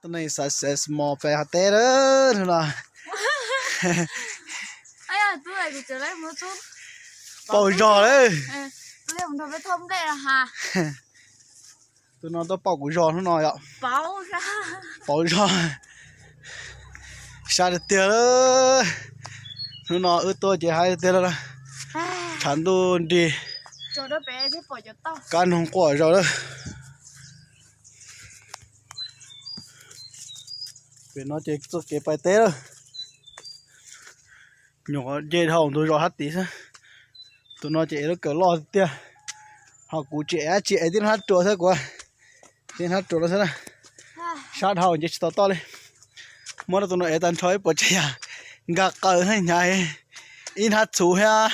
Tuab neeg xav xav mos pem hav teb lawm hnub no. Paus zog lawm. Tus no tuaj paum kuv zog hnub no yom. Paus zog. Sab tiag tiag lawm. Hnub no wb tuaj ces haib tiag tiag lawm. Tshav ntuj nrig, kab noog quaj zog lawm. Pem no ces txoj kev pais teb lawm. Nyuam qhuav nce dhau ntug zos sab tid xwb. Tus no ces ev lub kawm loj tiag tiag. Ho kuv tsis ev dab tsi, ev tib hnab ruas xwb kuv. Tib hnab ruas no xwb na. Sab dhau nce tsis tau toj li. Muab rau tus no ev tag nrho ib puas tsav yam, nkag qaws thiab hnyav, ib hnab txhuv thiab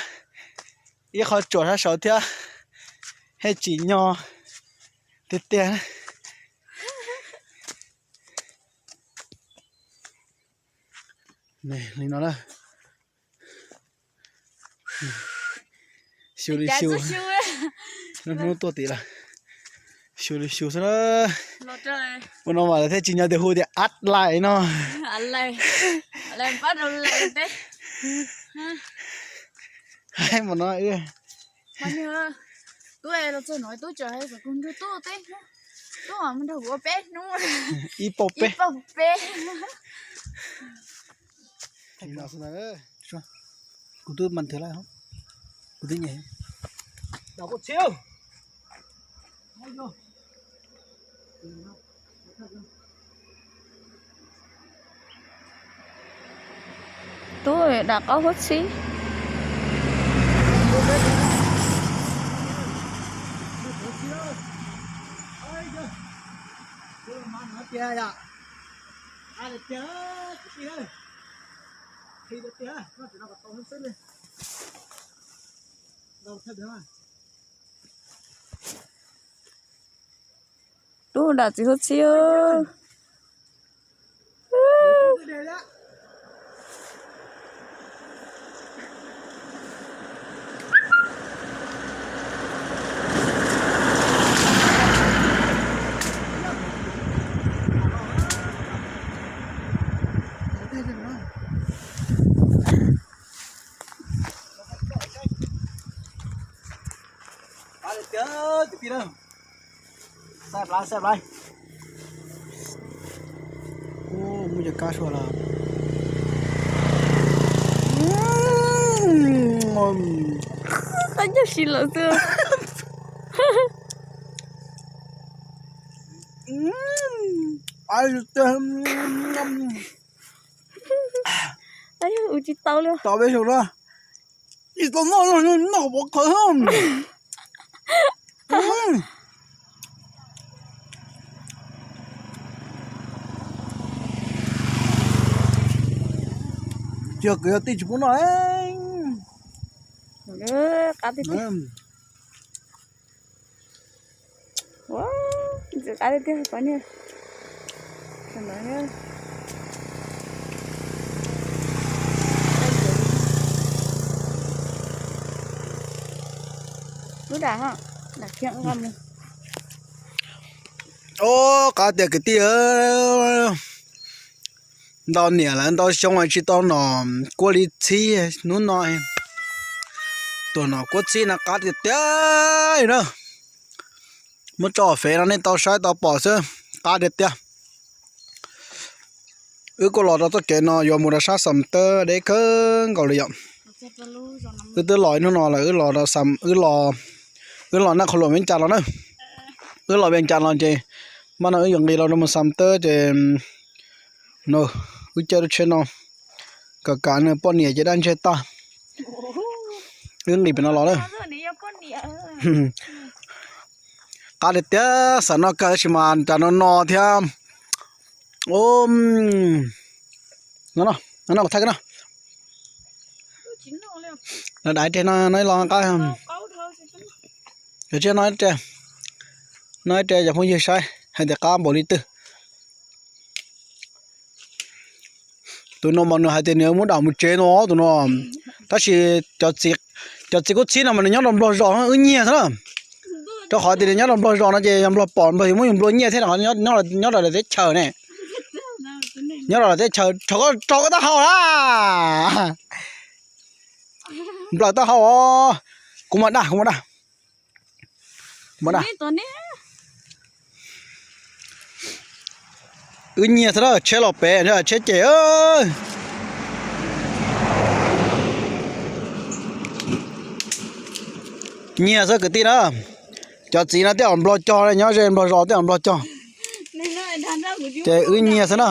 ib qho tsuam sab saud thiab, thiaj tsim nyog tiag tiag. Li no na. Xyu li xyu. Lub hnub tuaj tim lawm. Xyu li xyu xwb na. Ua no mas lawv thiaj tsis nyob tias hu tias ab lais no. Haib mas no. Ib paug peb. Kuv twb mas nrhiav lawm, kuv twb nyiam. Tub, dam qaub huab txhib. Tub, dam txiv huab txhib. Muab cov kab sua los. Qab ncauj si lawm xwb. Ua tsis tau li. Tau peb xyoo na. Tsis tau noj, noj pov qhawv. Tsis yog kwv yog tij tsis pub noj. Qab tiag tiag. Ntxim qab tiag tiag pab niag. Lub dam, dam khiam nqa mus. Ob, qab tiag kwv tij. Ntau niam lawv ntau xyoo tsis tau noj kuab li txhib, hnub no tuaj noj kuab txhib no qab tiag tiag na. Muab tso fev no nej tau saib tau pom xwb, qab tiag tiag. Wb kuj los rau txoj kev no yuav mus rau sab Xam Tawb deb kawg nkaus li yom. Wb twb los ib hnub no lawm, wb los, wb los Naj Qhua Luam Vias Cas los na. Wb los Vias Cas los ces mas no wb yuav nqis los rau mus Xam Tawb ces no wb caij lub tsheb no kom kam nws poj niam ces daj ntseg tag. Wb nqis pem no los na. Qab tiag tiag, xav noj kawg tab sis mas cas no no thiab. Ub, no no, no no kuv thaij kawg no. Lawv dam ib reg no, no ib los qab. Cov tsiaj no ib reg, no ib reg cov phooj ywg saib hais tias qab npaum li twg. Tus no mas nws hais tias nws muab dam mus tsev no tus no. Tab sis cov txiv kuj txhib no mas nws nyob rau Nplog zos wb nyiag xwb na. Rau qhov tias nws nyob rau Nplog zos no ces yog Nplog pom Nplog yuav muab yus nplua nyiaj thiab, nyob rau lawv teb chaws ne. Nyob rau teb chaws rau koj rau koj taub hau a. Nplawm taub hau os. Kuv muab daj, kuv muab daj. Muab daj. Wb nyiag xwb na, tsheb los pem, tsheb ces. Nyiag xwb kwv tij na. Cov txiv no tej zaum nplog cog, nyob ze nplog zos tej zaum nplog cog. Ces wb nyiag xwb na.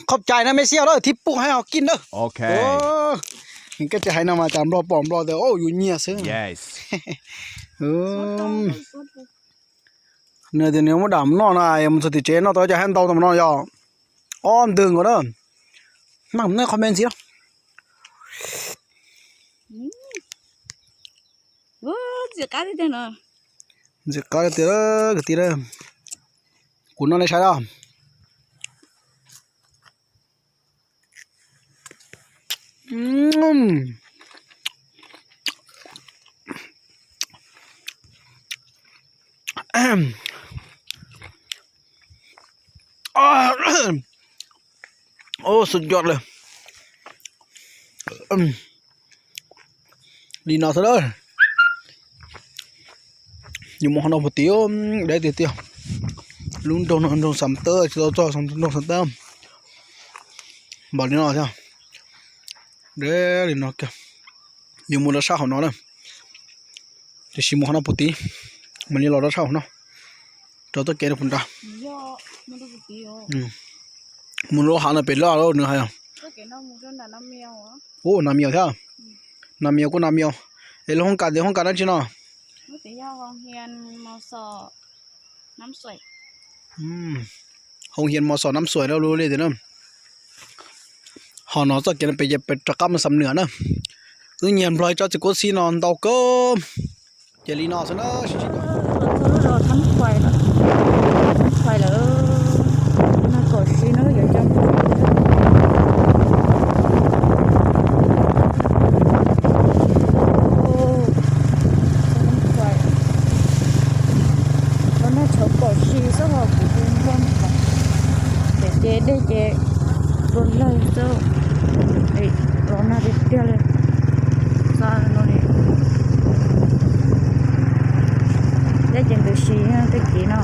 Qhov cai na me xia lawm thib pum hais hos kij na. Koj tsis hais no mas cas nplog pom nplog tias yus nyiag xwb. Nws tias nws muab dam mus noj no, mus txog tim tsev noj tau cov hab ntau tau mus no yog ob ntwg nkaus na. Mas nej qhov me ntxiv. Ntxim qab tiag tiag kwv tij. Kuv noj nej saib os. Ua xub ncua lawm. Li no xwb na. Yus mus qhov no puag tid deb tiag tiag. Lub nroog no nroog Xam Tawb, tsis tau txog nroog Xam Tawb. Npaum li no thiab. Deb li no kiag. Yus mus rau sab hauv no na. Tiam sis mus qhov no puag tid, mam li los rau sab hauv no, rau txoj kev no puag nrad. Mus rau hav no pem loj nws hais. Ub, nas mias thiab. Nas mias kuj nas mias. Es lub hoob kas tias hoob kas dab tsi no? Hoo Hias Mos Xos Nam Xuais no lub li tias na. Ho no txoj kev no pem ces pem rov qab mus Xam Nuas na. Wb nyiag nplog tsob txiv kuab xib no ntau kawg. Ces li no xwb na. Txog lub zos Thab Khuais lawm, Thab Khuais lawm. No kom si no yuav coj mus. Los nag tshauv kom si xwb ho kuv tus nplooj ces ces dej ces rua lawg xwb. Los nag tiag tiag li. Xa no li. Dej ces ntws si tej kev no.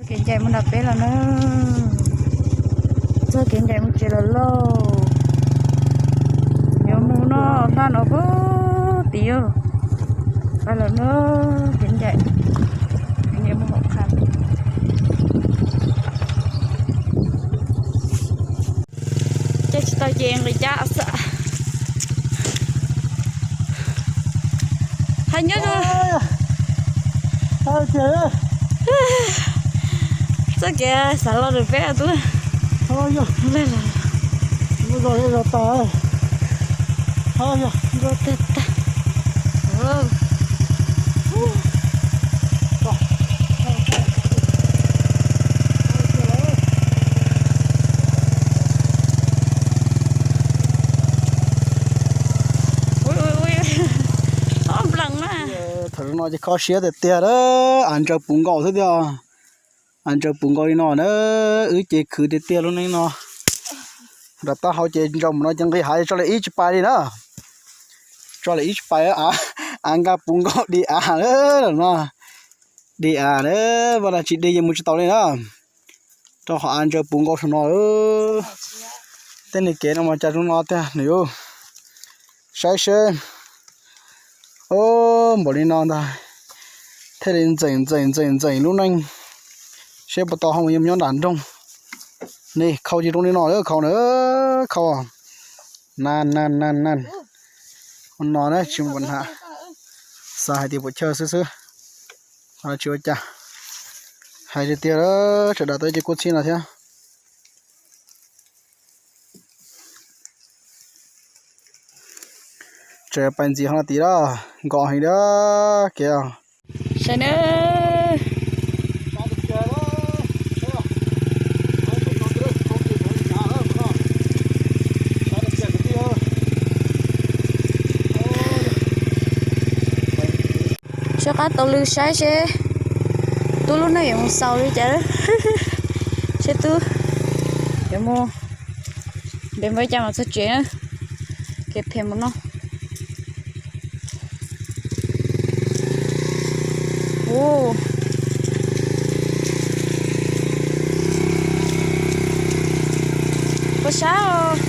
Txoj kev ncaim mus nram peb lawm na. Txoj kev ncaim mus tsev lawm lauj. Yuav mus no, hla no puag tid. Qab lawm na, kev ncaim. Ncaim mus hauv qab. Caij tsis tau ces nqis cab xwb. Hais nyob zoo. Txoj kev xav los rau peb tub. Tag tag. Ui, ui, ui, ob nplees na. Thaum no ces kho siab tiag tiag a, av ntsaws puv nkaus xwb tiag. Av ntsaws puv nkaus li no na, wb ces khwv tiag tiag lub neej no. Nram taub hau ces ntsaws mus no ces nqis hav tso li ib tsis pais li na. Tso li ib tsis pais, av nkag puv nkaus di av lawm no. Di av lawm, vaj dag tsis di ces mus tsis tau li na. Rau qhov av ntsaws puv nkaus saum no. Tej niag kev no mas cas zoo no tiag nws. Saib seb. Npaum li no ntag. Thiaj li ntxeem ntxeem ntxeem ntxeem lub neej. Seb puas tau ho mus nyob nram nroog. Ni khau ces zoo li no lawm, khau na, khau. Nan nan nan nan. Ua no na tsis muaj pab na. Xav hais tias puas chawj xwb xwb. Ho tsis ua cas. Hais tiag tiag, sawv daws tau ces kuj txhij no thiab. Tseem pais ntxiv ho no tid lawm, nkos heev li kev. Saib na. Soj qab tau lw saib seb tub lub neej yuav mus xaus li cas. Seb tub Mus, npem npawg cas mas txog tsev na, kev phem mus no. Ua, puas sab os.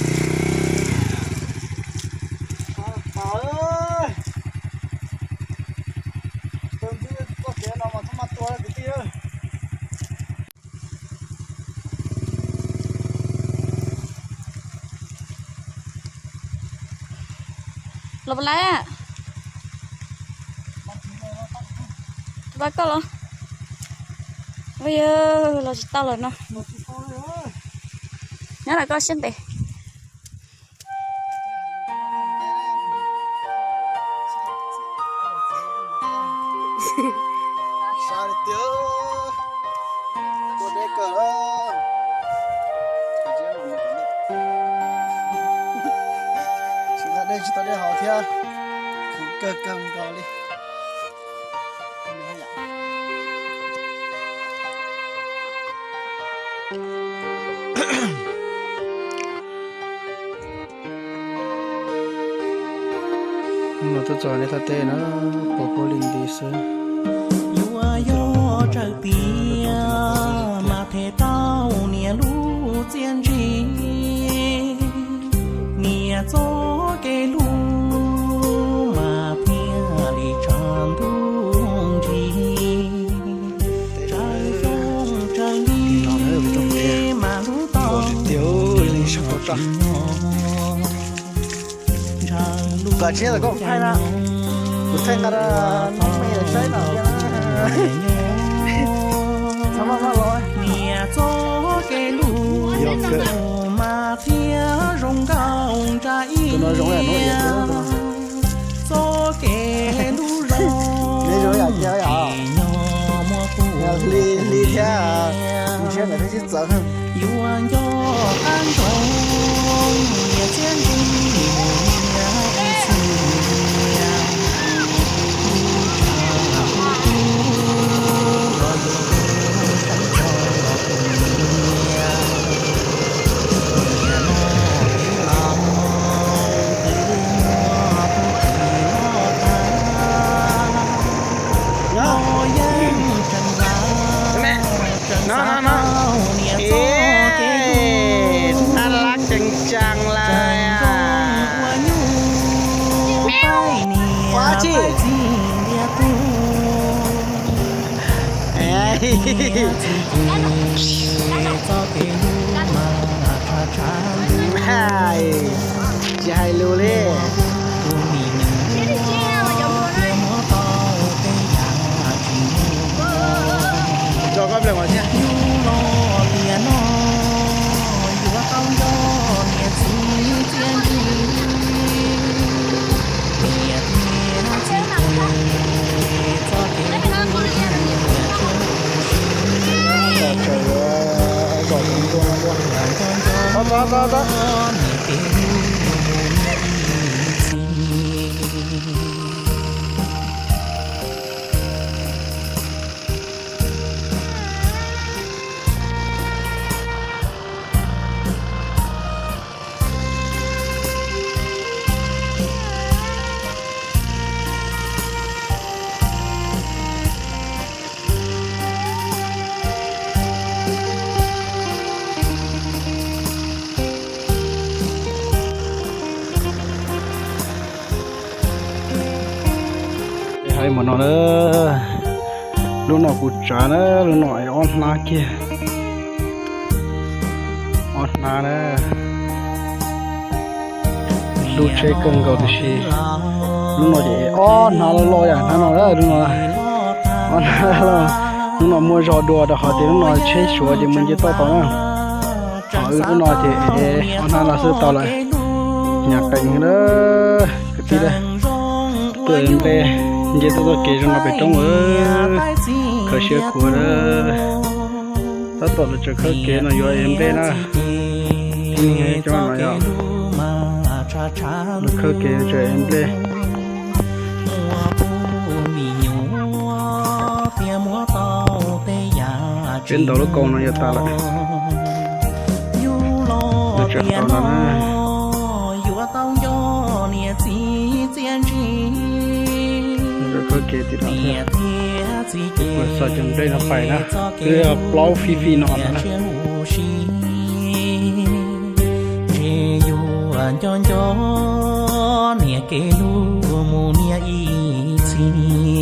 Los pab lab, tus pab koj los. Ua yog los tsis tau lawm no. Nyob lam koj siab ntev. Tsis tau dej, tsis tau dej haus thiab, kawg kawg nkaus li. Hnub no tuaj txog nej thaj teb na, pos puab li nti xwb. Yuav yog tsaws tias mas them tau niam lub txiaj ntsig, niam txoj kev hlub mas thiaj li tshav ntuj nrig. Tsaws xyoo tsaws li mas hlub tau tiag li sab pov tseg. Koj tsis yog koj thaij na, kuv thaij nqa rau noob me saib no tiag na. Txhob maj maj los. Niam txoj kev hlub mas thiaj zoo nkauj nra ib yam. Txoj kev hlub zoo yam cia yom. Hli hli thiab, ntshiab ntawm peb sib txawv. Yuav nco qab ntsoov niam txiaj ntsig mus niam ib txhis niam. Tus tshav tus tub los yuav hu sab txog los tus niam. Niam no kev laus twb muaj tus tsis los tag. Los yeej tseem hlub, tseem xav tau niam txoj kev hlub. Tab lab tsees tsaa lawm. Ua nyuj paib niam paib txiv ntiag tug. Txiv txoj kev hlub mas tshav tshav ntuj. Tsis hais lus li. Tus me nyuam thiaj muab tau tej yam tsis muaj. Yus los tiam no yuav tau nco niam txiv txiaj ntsig. Niam thiab txiv ces txoj kev hlub niam thiab hlub siab. Txawm yuav zom tus ntuag no dua. Tau tau tau tau. Niam kev hlub mus niam txiv. Hais mus no na, lub no kuv tsav na, lub no es ob hnab kiag, ob hnab na. Lub tsheb kawg nkaus tiam sis lub no ces ob hnab loj loj yam hnab no, lub no ob hnab loj. Lub no muaj zog dua rau qhov tias lub no tsheb suav ces mus nce toj tau na. Ho wb lub no ces ob hnab no xwb tau lawm. Nyam qees na kwv tij, tuaj nplej, nce tuaj txoj kev zoo no pem roob, khaws siab khuav na. Tab tom lawv tseem khawb kev no yuav ev nplej na. Cov no yog lawv khawb kev tseem ev nplej. Peb ntaus lub kaus no yuav tas lawm. Tiam no yuav tau nco niam txiv txiaj ntsig, niam thiab txiv ces txoj kev dej no pais na, twb yog plaub fij fij no na. Ntshe yuav nco nco niam kev hlub mus niam ib txhis.